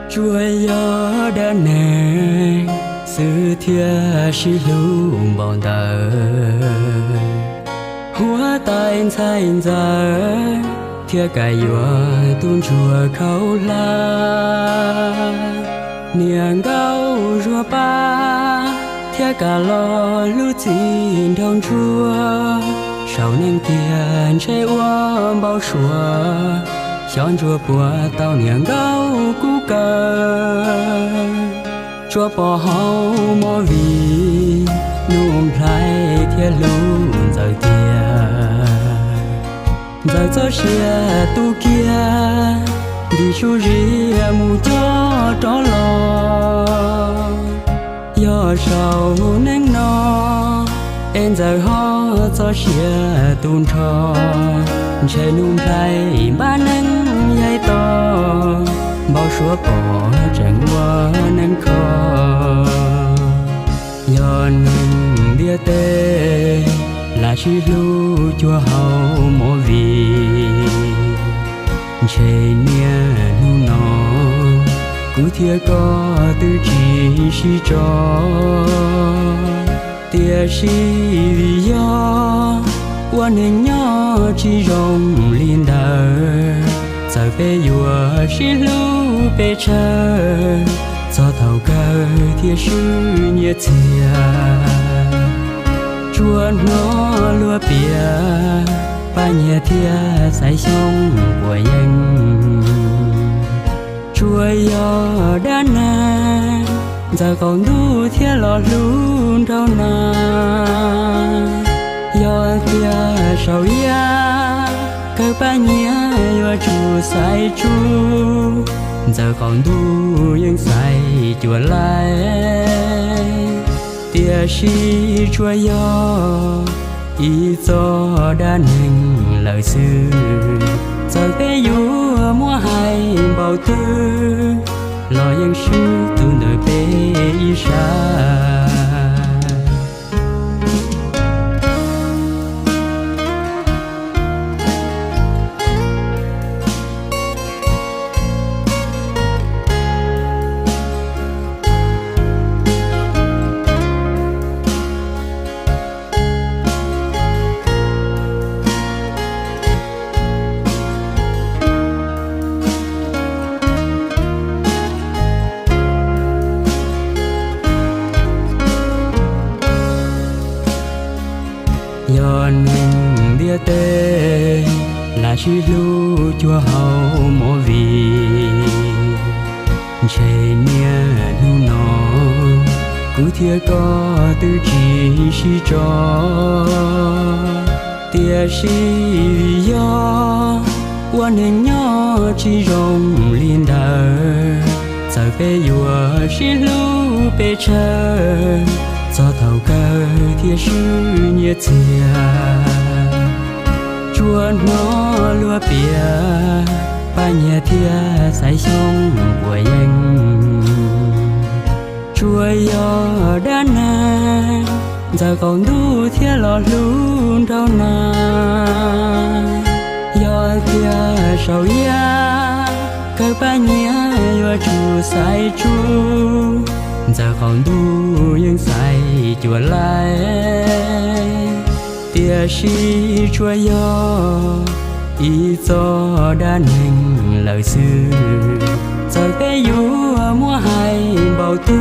Tsuas yog dab neeg xwb thiaj sib hlub npaum ntawd. Huab tais ntxhais ntxawm thiaj kam yuav tus ntsuag khaub hlab. Niam nkauj zuag pab thiaj kam los hlub txij nraug ntsuag. Saum neeg tiag ntshe ua npau suav, xyov ntsuag puas tau niam nkauj kub kaw. Tsuas pom hauv movie, Nuj Nplhaib thiaj hlub Ntxawm tiag. Ntxawm txoj sia tu kiag, ntim su zias mus coj rov los. Yog saum neeg no, es Ntxawm ho txoj sia tu nrho, ntshe Nuj Nplhaib npab neeg yaig to, npau suav pom tseem ua neeg kho. Yog neeg ntiaj teb, lam sib hlub cuag hauv movie. Ntshe niaj hnub no, kuv thiab koj twb tsis sib tso. Tiam sis vim yog ua neeg nyob tsis zoo li ntawd, txawm peb yuav sib hlub pes tsawg, txog thaum kawg thiaj swb nyiaj txiag. Tsuas hnov luag piav, Paj Nyiag thiab Xaiv Xyooj puas yeej. Tsuas yog dab neeg, Ntxawm qaum ntuj thiaj los hlub nraug na. Yog tias saum yaj, kawg Paj Nyiag yuav tsum xaiv tsuj, Ntxawm qaum ntuj yeej xaiv cuam laij. Tiam sis tsuas yog ib txoj dab neeg lawm xwb, txawm peb yuav muab hais npaum twg, los yeej swb tus ntawm peb ib sab. Yog neeg ntiaj teb, lam sib hlub cuag hauv movie. Ntshe niaj hnub no, kuv thiab koj twb tsis sib tso. Tiam sis vim yog ua neeg nyob tsis zoo li ntawd, txawm peb yuav sib hlub pes tsawg, txog thaum kawg thiaj swb nyiaj txiag. Tsuas hnov luag piav, Paj Nyiag thiab Xaiv Xyooj puas yeej. Tsuas yog dab neeg, Ntxawm qaum ntuj thiaj los hlub nraug na. Yog tias saum yaj, kawg Paj Nyiag yuav tsum xaiv tsuj, Ntxawm qaum ntuj yeej xaiv cuam laij. Tiam sis tsuas yog ib txoj dab neeg lawm xwb, txawm peb yuav muab hais npaum twg,